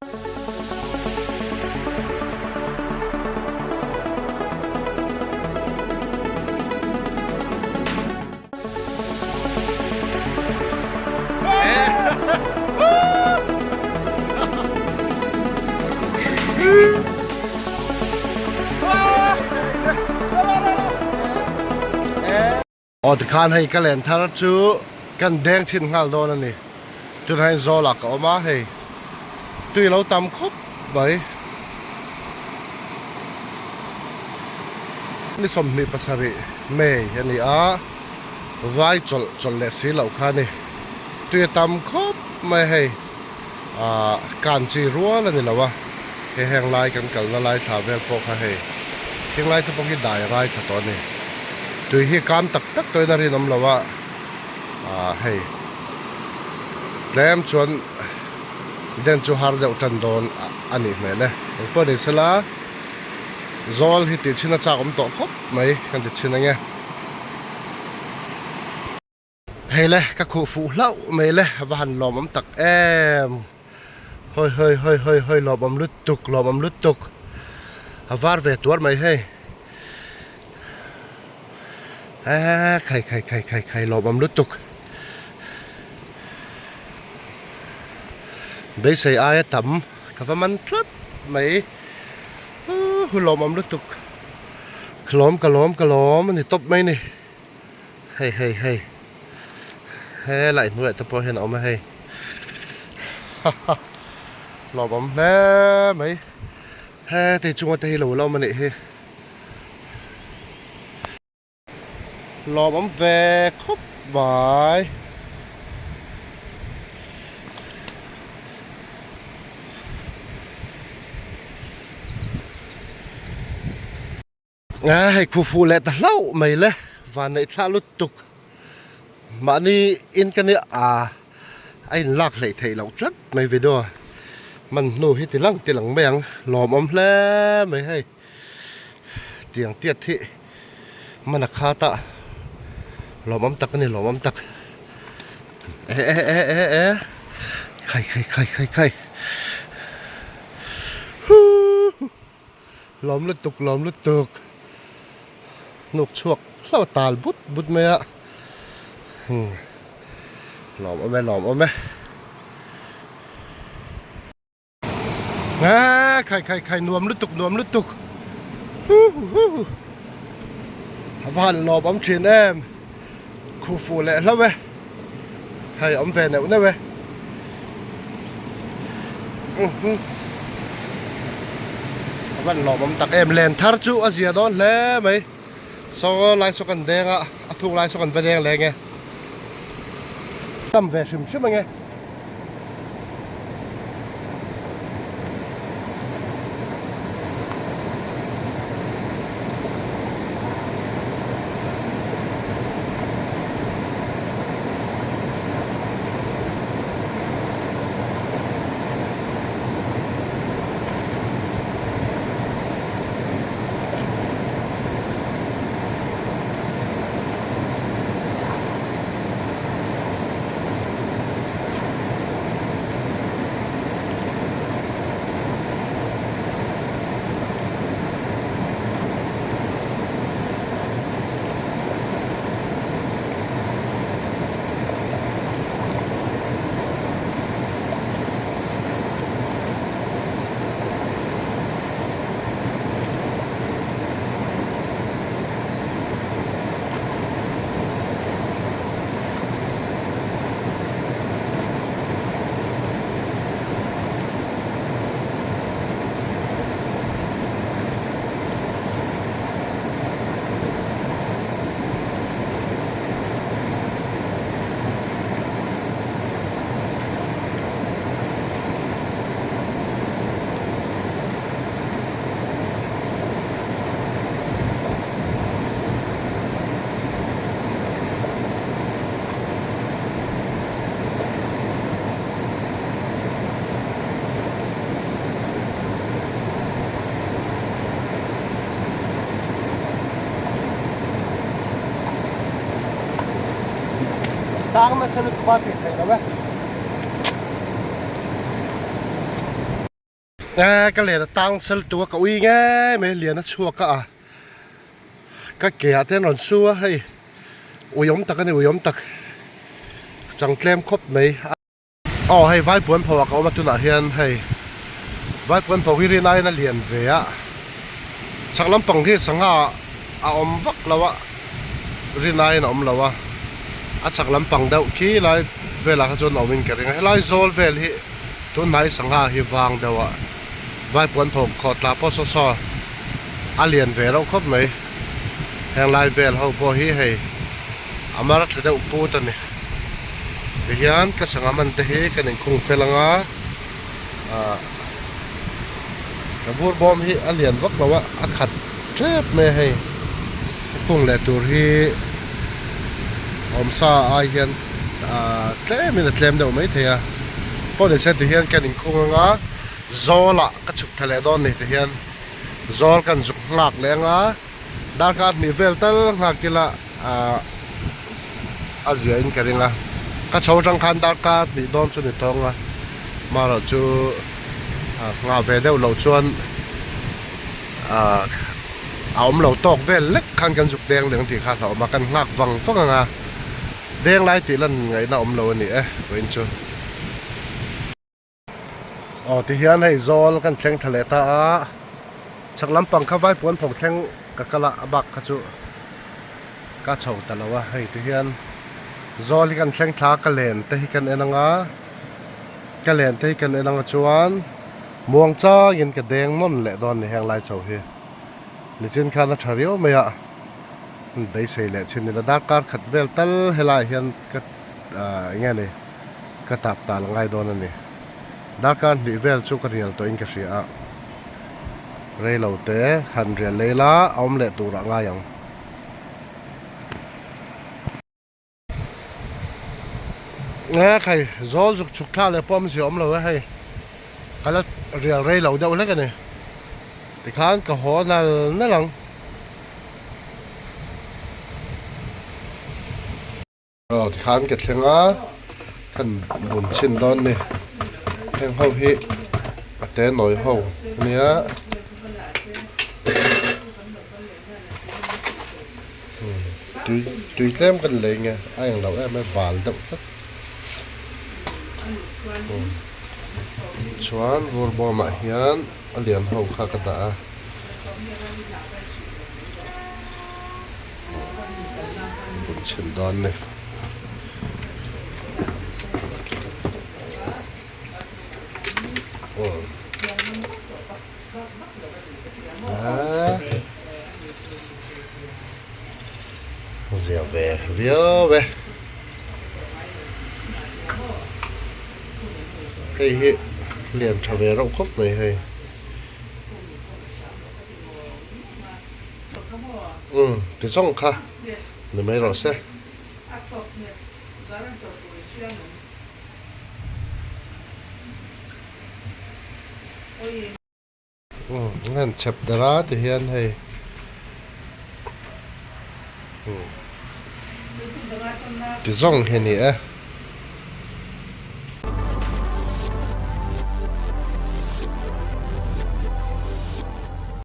Aw tikhan hei ka len thar chu kan deng chhin nghal dawn a ni. Tunah hian Zawlah ka awm a hei tui lo tam khawp mai. Ni 27 May a ni a, vai chawlh chawlh leh si loh kha a ni. Tui a tam khawp mai a hei ah kan chi rual a ni lo a, hei heng lai kan kalna lai thla vel pawh kha hei thing lai te pawh khi dai a ngai thla tawh a ni. Tui hi kam tak tak tawhin a rinawm lo a, ah hei tlem chuan den chu har deuh tan dawn a nih hmel e. Engpawh ni sela zawl hi tih chhin a chak awm tawh khawp mai kan ti chhin ange. Hei le ka khuh fuh hlauh mai le va han lawmawm tak em hawi hawi hawi hawi hawi lawmawm lutuk lawmawm lutuk a var ve tuar mai hei eee khai khai khai khai khai lawmawm lutuk beisei aia tam ka va man tlat mai hu lawmawm lutuk ka lawm ka lawm ka lawm a ni tawp mai ni. Hei hei hei he lai hnuaiah te pawh hian a awm a hei haha lawmawm hle mai he tei chunga te hi lo la awm a nih hi lawmawm ve khawp mai. A hei khu fuh leh ta hlauh mai le van neih thlah lutuk mahni in ka nia a a in lak hleih theih loh tlat mai video hman hnu hi ti lang ti lang mai ang lawmawm hle mai hei tiang tiat hi hman a khat a lawmawm tak a ni lawmawm tak e e e e e khai khai khai khai khai huuu. Lawm lutuk lawm lutuk hnuk chhuak hlauh a tal but but mai a hmm lawm awm e lawm awm e eee khai khai khai nuam lutuk nuam lutuk hu hu hu hu a va han lawm awm thin em khuh fuh leh hlauh e hei awm ve neuh neuh e a van lawmawm tak em len thar chu a zia dawn hle mai saw lai saw kan deng a a thuk lai saw kan va deng leng e tam ve hrim hrim ange. Tang nasa lutuk a tih theih loh e. E ka len a tang sel tu a ka ui ngei mai lian a chhuak a a ka ke ah te an rawn su a hei ui awm tak a ni ui awm tak chang tlem khawp mai. Aw hei Vaipuan pho ah ka awm a tunah hian hei Vaipuan pho hi rin aiin a lian ve a chhak lampang hi sangha a awm vak lo a rin aiin a awm lo a a chhak lampang deuh khi lai velah kha chuan a awmin ka ring a helai zawl vel hi tunhnai sangha hi vang deuh a Vaipuan pho khawtla pawh saw saw a lian ve reuh khawp mai heng lai vel ho pawh hi hei a mar thla deuh put a ni tihian ka sangha man te hi kan inkhung fel ang a ah ka bur bawm hi a lian vak lo a a khat tep mai a hei ka khung leh tur hi awmsa ai hian ah tlem in a tlem deuh mai thei a pawh ni se tihian kan inkhung ang a zawl ah ka chhuk thla leh dawn a ni tihian zawl kan zuk nghak leh ang a darkar hnih vel tal nghak ila ah a zia in ka ring a ka chho atang khan darkar hnih dawn chu ni tawng a marawh chu ah nghah ve deuh loh chuan ah a awm lo tawk vel lek khan kan zuk deng leng tih kha a hlauhawm a kan nghak vang vang ang a deng lai tih lan ngaihna awm lo a ni e vawiin chu. Aw tihian hei zawl kan thleng thla leh ta a chhak lampang kha vaipuan phawng thleng ka kal a a bak kha chu ka chho ta lo a hei tihian zawl hi kan thleng thla a ka len te hi kan en ang a ka len te hi kan en ang a chuan muang changin ka deng nawn leh dawn a ni heng lai chho hi nichin khan a tha riau mai a beisei leh chin ila darkar khat vel tal helaiah hian ka ah eng nge ni. Ka tap tal a ngai dawn a ni. Darkar hnih vel chu ka rial tawhin ka hria a, rei lo te han rial lei la a awm leh turah ngai ang. E khai, zawl zuk chhuk thla leh pawh awmzia awm lo e hei, ka la rial rei lo deuh hlek a ni. Tikhan ka haw nal nal ang. Aw tikhan ka thleng a kan bun chhin dawn ni heng ho hi a te nawi ho ania tui tui tlem kan lei nge a englo em em bal deuh tlat chuan vur bawmah hian a lian ho kha ka dah a. Bun chhin dawn ni. Zia ve viau e. Hei hi lian tha ve reuh khawp mai hei. Umm ti zawng kha ni mai rawh se. Umm an han chhep der a ti hian hei umm ti zawng hi a ni e.